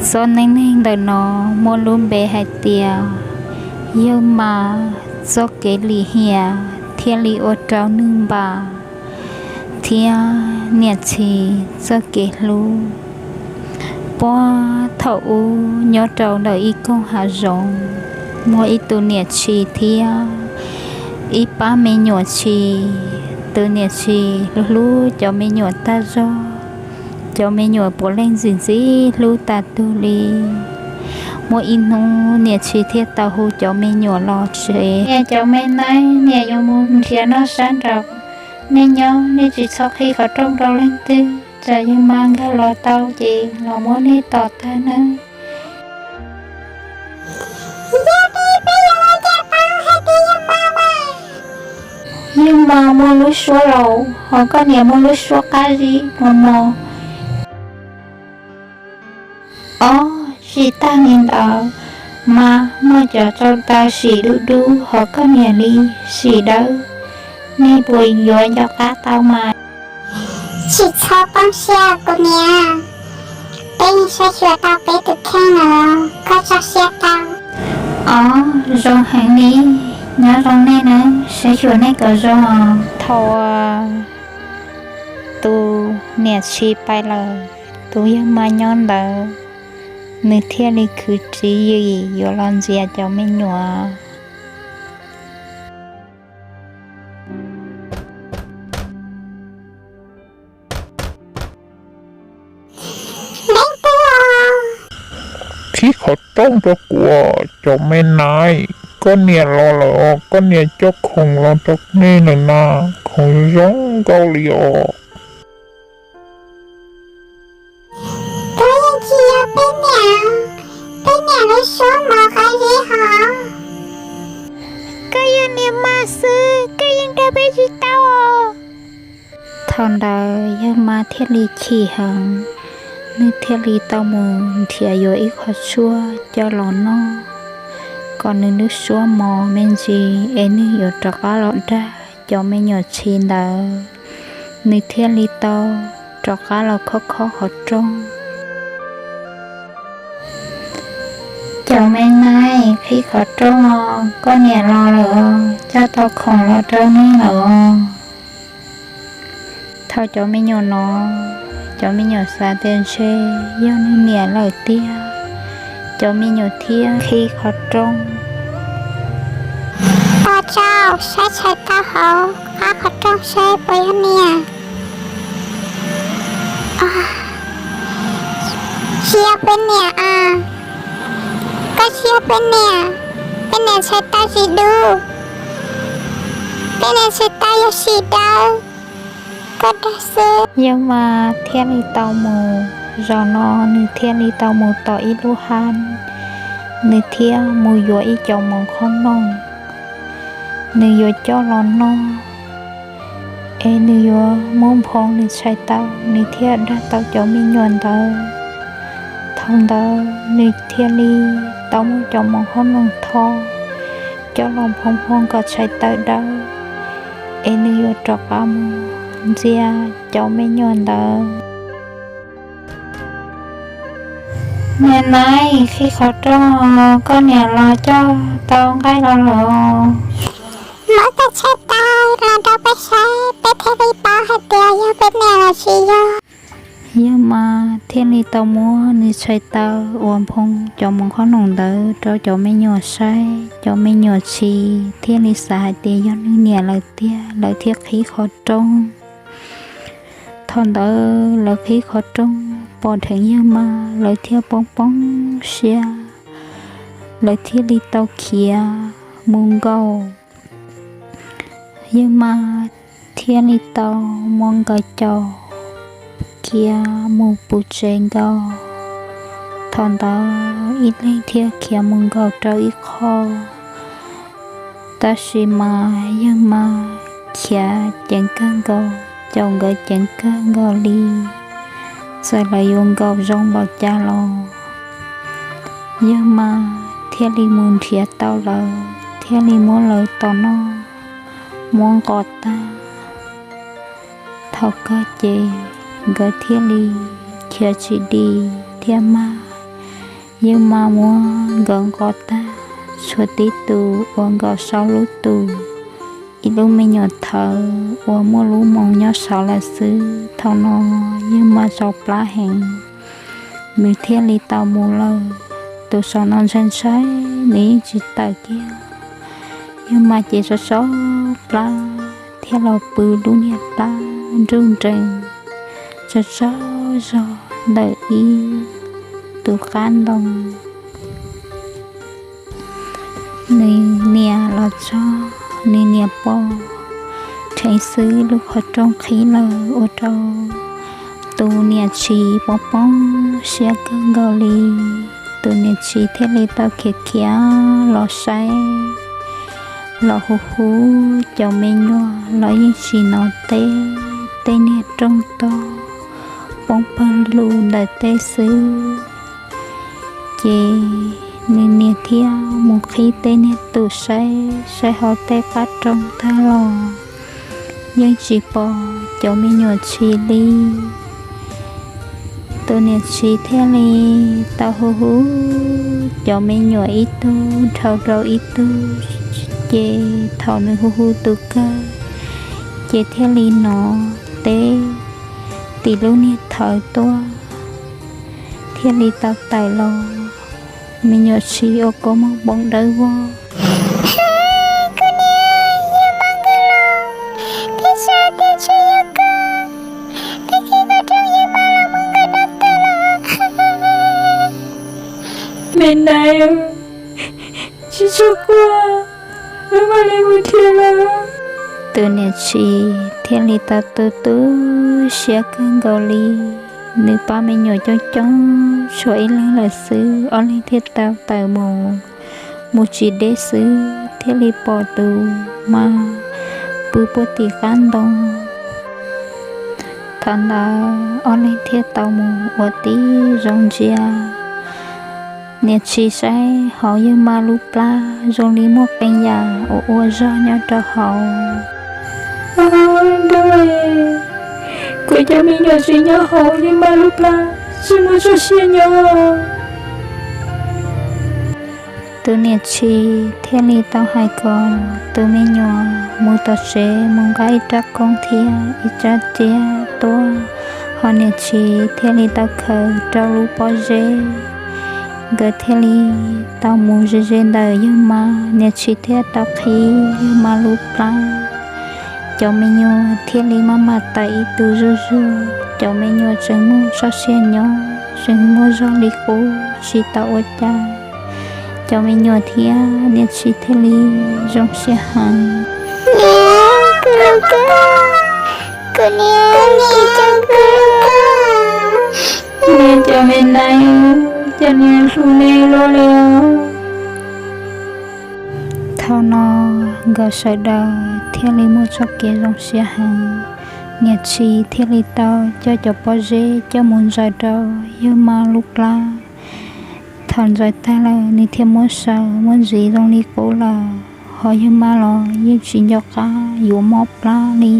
Txoj neej neeg ntawm no muaj lub npe hais tias yawg Mas txoj kev lim hiam thiaj li ua rau nwg npam thiab niam txiv txoj kev hlub. Puag thaum ub nyob rau ntawm ib koog hav zoov, muaj ib tug niam tshis thiab ib pab me nyuam tshis. Tus niam tshis hlub hlub cov me nyuam tag zog, cov me nyuam puav leej ntxim ntxim hlub tas tug li. Muaj ib hnub niam tshis thiaj tau hu cov me nyuam los tsev. Niam, cov me naib niam yuav mus nrhiav noj sab nraud, nej nyob nej tsis txhob qhib qhov rooj rau leej twg, tsam yawg Mas nkag los tau ces los muab nej tom tag nawb. Yog li peb yuav ua cas paub hais tias yawg Mas mas, yawg Mas muaj lub suab laus, ho koj niam muaj lub suab qab zib mos mos. Ob, tsis tag li ntawd, mas muaj cov tsau taw sim dub dub, ho koj niam li sim dawb, nej puas yuav nco qab tau mas? Tsis txhob poob siab kuv niam, peb yeej saib xyuas tau peb tus kheej lawm, koj tso siab tau. Ob, zoo heev li, nyob zoo nej nawb, saib xyuas nej kom zoo os. Thaum tus niam tshis pais lawm, tus yawg Mas nyob ntawd, nws thiaj li khwv tswv yim yuav los ntxias cov me nyuam. Qhib qhov rooj rau kuv, cov me naib, koj niam los lawm os, koj niam coj khoom los rau nej lawm na, khoom zoo nkauj li os. Koj yeej tsis yog peb niam, peb niam lub suab mos qab zib hos. Koj yog niam Mas xwb, koj yeej dag peb tsis tau os. Thaum ntawd yawg Mas thiaj li chim heev, nws thiaj li tau mus nrhiav yuav ib qho tshuaj coj los noj, kom nws lub suab mos me ntsis es nws yuav rov qab los dag cov me nyuam tshis ntawd. Nws thiaj li tau rov qab los khob khob qhov rooj. Cov me naib, qhib qhov rooj os, koj niam los lawm os, coj tau khoom los rau nej lawm os. Thaum cov me nyuam hnov, cov me nyuam xav tias ntshe yog nws niam lawm tiag, cov me nyuam thiaj qhib qhov rooj. Tos tso, saib tshais tau hauv qab qhov rooj saib puas yog niam. Tsis yog peb niam a, koj tsis yog peb niam, peb niam tshais tau tsis dub, peb niam tshais tau yog sim dawb, koj dag xwb. Yawg Mas thiaj li tau mus, zaum no nws thiaj li tau mus tom ib lub hab, nws thiaj mus yuav ib co moos qhob noom, nws yuav coj los noj, es nws yuav muab nphoo nws tshais tau, nws thiaj dag tau cov me nyuam ntawd. Thaum ntawd nws thiaj li tau muab cov moos qhob noom tho, coj los nphoo nphoo kom tshais tawm dawb, es nws yuav rov qab mus ntxias cov me nyuam ntawd. Niam naib, qhib qhov rooj, koj niam los coj tau nqaij los lawm. Muab koj tshais tau los rau peb saib, peb thiaj li paub hais tias yog peb niam los tsis yog. Yawg Mas thiaj li tau muab nws tshais tau uas nphoo cov moos qhob noom ntawd rau cov me nyuam saib, cov me nyuam tshis thiaj li xav hais tias yog nws niam lawm tiag, lawv thiaj qhib qhov rooj. Thaum ntawd lawv qhib qhov rooj pom dheev Yawg Mas, lawv thiaj poob poob siab, lawv thiaj li tau khiav mus nkaum. Yawg Mas thiaj li tau muab nkawd caum khiav mus puv tsev nkaus. Thaum ntawd ib leeg thiaj khiav mus nkaum rau ib qho. Tab sis mas Yawg Mas khiav ceev kawg nkaus, caum nkawd ceev kawg nkaus li. Txawm lawv yuav nkaum zoo npaum cas los Yawg Mas thiaj li mus nrhiav tau lawv, thiaj li muab lawv tom noj, muab nqos tag. Thaum kawg ces nkawd thiaj li khiav tsis dim thiab mas Yawg Mab muab nkawd nqos tag, tshuav tib tus uas nkaum saum lub tus, ib lub me nyuam thawv uas muaj lub moos nyob saud lawm xwb. Thaum no Yawg Mab tsaus plab heev, nws thiaj li tau mus lawm. Tus saum no ntshai ntshai, nws yeej tsis tawm kiag. Yawg Mab ces tsaus tsaus plab thiaj los pw lub niag plab nruj nrees tsaug tsaug zog ntawm ib tus qab ntoo. Nws niam los txog, nws niam pom dheev xwb lub qhov rooj qhib lawm ua rau tus niam tsis poob poob siab kawg nkaus li. Tus niam tsis thiaj li tau khiav khiav los saib, los hu hu cov me nyuam los yeej tsis hnov teb, tej niag rooj tog poob pawg lug ntawm teb xwb. Ces nws niam thiaj mus qhib tej niag tus saib saib hauv tej qab rooj tag los yeej tsis pom cov me nyuam tshis li. Tus niam tshis thiaj li tau hu hu cov me nyuam ib tug dhau rau ib tug, ces thaum nws hu hu tus kawg, ces thiaj li hnov teb tim lub niag thawv tuaj, thiaj li tau tawm los. Me nyuam tshis ua kua muag npoo dawb vog. Kuv niam, yawg Mab nkawd los, thiab xav tias tsam yog koj, tag kis koj rau yawg Mab los muab nkawd noj tag lawm. Me nai, tsis tshua quaj, wb mam li mus nrhiav lawm. Tus niam tshis thiaj li tau tu tu siab kawg nkaus li. Nws pab me nyuam coob coob tshuav ib leeg lawm xwb, ob leeg thiaj tau tawm mus, mus tsis deb xwb thiaj li pom tus Mab pw puag tim qab ntoo. Thaum ntawd ob leeg thiaj tau mus ua tib zoo ntsia. Niam tshis saib hauv yawg Mab lub plab zoo li muaj qee yam uas ua zog nyob rau hauv. Ntuj, kuv cov me nyuam tsis nyob hauv yawg Mab lub plab, tsis muaj txoj sia nyob. Tus niam tshis thiaj li tau hais kom tus me nyuam mus tom tsev mus nqa ib rab kooj thiab ib rab ciab tuaj, ho niam tshis thiaj li tau khaws rau lub pob zeb. Nkawd thiaj li tau mus ze ze ntawm yawg Mab, niam tshis thiaj tau qhib yawg Mab lub plab. Cov me nyuam thiaj li maj mam tawm ib tug zuj zus, cov me nyuam tseem muaj txoj sia nyob, tseem muaj zog li qub tsis tau ua cas. Cov me nyuam thiab niam tshis thiaj li zoo siab heev. Niam, kuv hlub koj, kuv niam, kuv cov me nai, cov niam hlub me luaj li os. Thaum no nkawd sawv daws thiaj li muaj txoj kev zoo siab heev. Niam tshis thiaj li tau coj cov pob zeb coj mus ntsaws rau yawg Mab lub plab. Thaum ntsaws tag lawm nws thiaj muab saws muab ntxiv zoo li qub lawm, ho yawg Mab los yeej tsis nco qab yuav mob plab li.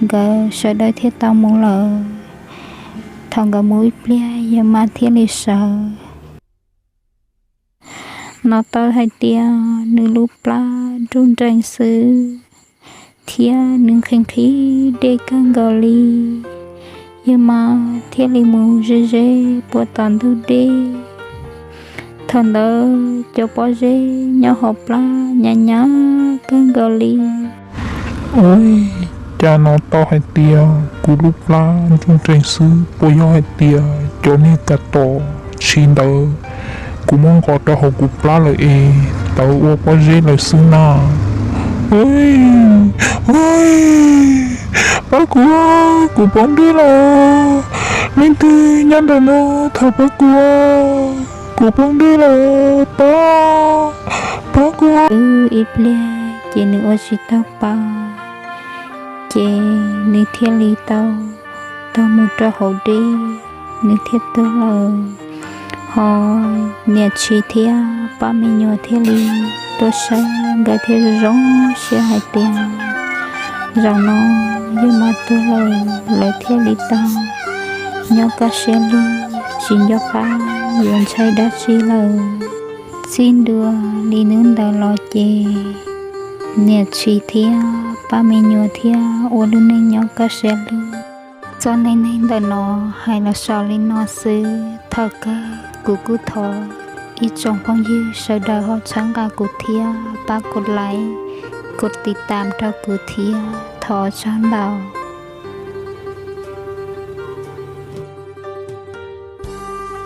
Nkawd sawv daws thiaj tau mus lawm. Thaum nkawd mus ib pliag yawg Mab thiaj li sawv. Hnov tau hais tias nws lub plab nruj nrees xwb, thiab nws nqhis nqhis dej kawg nkaus li. Yawg Mab thiaj li mus ze ze puag tom ntug dej. Thaum ntawd cov pob zeb nyob hauv plab hnyav hnyav kawg nkaus li. Ua cas hnov tau hais tias kuv lub plab nruj nrees xwb, puas yog hais tias cov niag kav tom tshis ntawd kuv muab nqos rau hauv kuv plab lawm es tawv ua pob zeb lawm xwb na? Pab kuv, kuv poob dej lawm. Leej twg nyob ntawm no, thov pab kuv, kuv poob dej lawm, pab, pab kuv. Wb ib pliag ces nws ua tsis tau pa, ces nws thiaj li tau tog mus rau hauv dej, nws thiaj tuag lawm. Ho niam tshis thiab pab me nyuam thiaj li tuaj saib, nkawd thiaj zoo siab hais tias zaum no yawg Mab tuag lawm, lawv thiaj li tau nyob kaj siab lug tsis nco qab. yuav ntshai dab tsi lawm. Txij ntua li hnub ntawd los ces niam txiv thiab pab me nyuam thiaj ua lub neej nyob kaj siab lug. Txoj neej neeg ntawm no hais los xaus li no xwb. Thaum kawg kuv kuj thov ib tsoom phooj ywg sawv daws ho txhawb nqa kuv thiab pab kuv like, kuv tiv tam rau kuv thiab. Thov tsaug ntau.